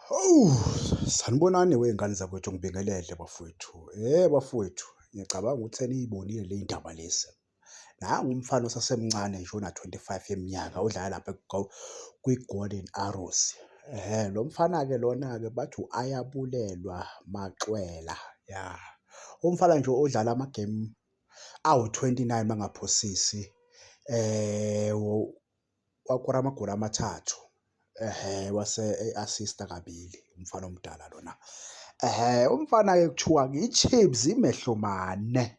Hawu, sanibonani wey'ngane zakwethu, ngibingelele bafowethu. Bafowethu, ngiyacabanga ukuthi seniyibonile le y'ndaba lezi. Nangu umfana osasemncane nje ona-25 yeminyaka odlala lapha kwi-Golden Arrows. Ehhe, lo mfana-ke lona-ke bathi u-Ayabulelwa Maxwela, ya. Umfana nje odlala amagemu awu-29 mangaphosisi, wakora amagoli amathathu, ehhe, wase e-assist-a kabili umfana omdala lona. Ehhe, umfana-ke kuthiwa-ke i-Chiefs imehlo mane,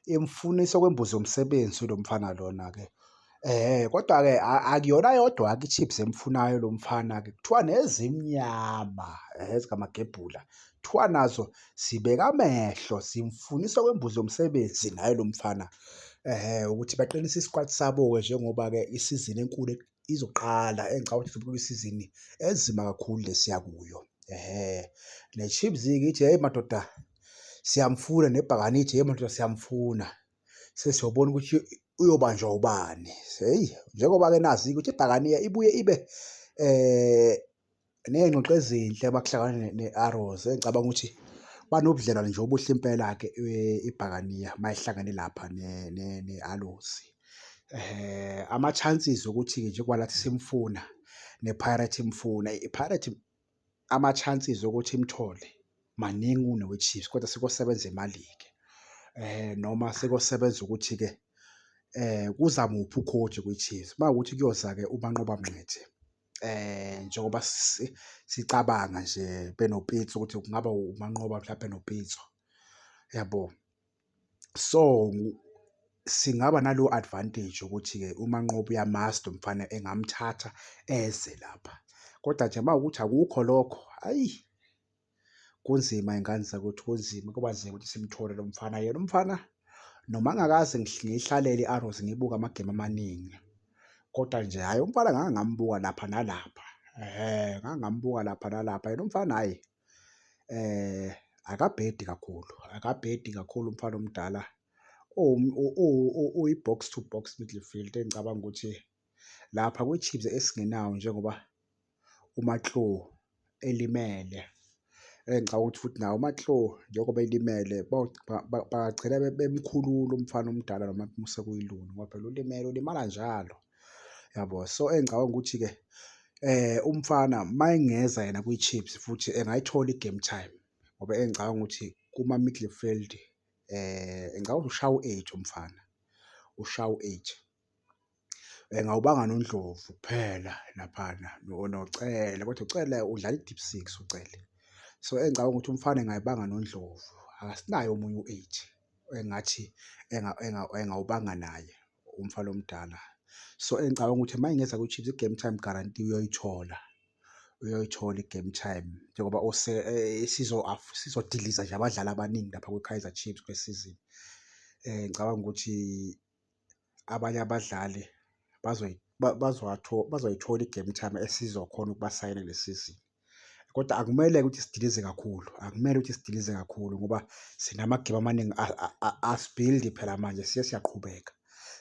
imfunisa okwembuzi yomsebenzi lo mfana lona-ke. Kodwa-ke akuyona yodwa-ke i-Chiefs emfunayo lo mfana-ke, kuthiwa nezimnyama ezikamagebhula, kuthiwa nazo sibeke amehlo simfunisa okwembuzi yomsebenzi naye lo mfana. Ehhe, ukuthi baqinise isikwati sabo-ke njengoba-ke isizini enkulu izoqala engicabanga ukuthi izobe kuyisizini enzima kakhulu le esiya kuyo. Ehhe, ne-Chiefs-ke ithi hheyi madoda siyamfuna, nebhakani ithi hheyi madoda siyamfuna. Sesiyobona ukuthi uyobanjwa ubani. Hheyi, njengoba-ke nazi-ke ukuthi ibhakaniya ibuye ibe ney'ngxoxo ezinhle uma kuhlangana ne-Arrows engicabanga ukuthi banobudlelwane nje obuhle impela-ke ibhakaniya uma ihlangane lapha ne-Arrows. Ama-chances okuthi-ke njengoba nathi simfuna ne-Pirates imfuna, i-Pirates ama-chances okuthi imthole maningi kunewe-Chiefs kodwa sekuyosebenza imali-ke noma sekuyosebenza ukuthi-ke kuza muphi u-coach kwi-Chiefs. Uma kuwukuthi kuyoza-ke uManqoba Mngqithi njengoba sicabanga nje benoPitso ukuthi kungaba uManqoba mhlampe noPitso, yabo. So singaba nalowo advantage ukuthi-ke uManqoba uyamazi lo mfana engamthatha eze lapha, kodwa nje uma kuwukuthi akukho lokho, hhayi kunzima y'ngane zakwethu kunzima, kuba nzima ukuthi simthole lo mfana. Yena umfana noma ngingakaze ngiyihlalele i-Arrows ngiyibuke amagemu amaningi, kodwa nje hhayi umfana ngake ngambuka lapha nalapha, ehhe ngake ngambuka lapha nalapha. Yena umfana hhayi akabhedi kakhulu, akabhedi kakhulu umfana omdala uyi-box to box midfield engicabanga ukuthi lapha kwi-Chiefs esingenawo njengoba uMatlou elimele. Engicabanga ukuthi futhi naye uMatlou njengoba elimele bagcina bemkhulula umfana omdala noma sekuyilona ngoba phela ulimele, ulimala njalo yabo. So, engicabanga ukuthi-ke umfana uma engeza yena kwi-Chiefs futhi engayithola i-game time ngoba engicabanga ukuthi kuma-midfield ngicabanga ukuthi ushaya u-eight umfana, ushaya u-eight. Ngawubanga noNdlovu kuphela laphana noCele kodwa uCele udlala i-deep six uCele. So, engicabanga ukuthi umfana engayibanga noNdlovu, asinaye omunye u-eight engathi engawubanga naye umfana omdala. So, engicabanga ukuthi uma engeza kwi-Chiefs i-game time guarantee uyoyithola, uyoyithola i-game time njengoba sizodiliza nje abadlali abaningi lapha kwi-Kaizer Chiefs kule sizini. Ngicabanga ukuthi abanye abadlali bazoyithola i-game time esizokhona ukubasayina kule sizini. Kodwa akumele ukuthi sidilize kakhulu, akumele ukuthi sidilize kakhulu ngoba sinamagemu amaningi asibhildi phela manje siye siyaqhubeka,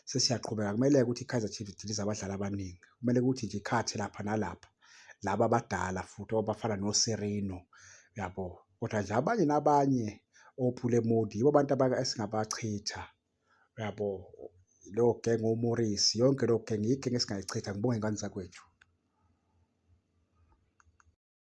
sesiyaqhubeka. Akumele-ke ukuthi i-Kaizer Chiefs idilize abadlali abaningi, kumele ukuthi nje ikhathe lapha nalapha laba abadala futhi abafana noSirino yabo. Kodwa nje abanye nabanye oPule Mmodi yibo abantu esingabachitha uyabo, leyo genge oMorris, yonke leyo genge igenge esingayichitha. Ngibonge ngane zakwethu.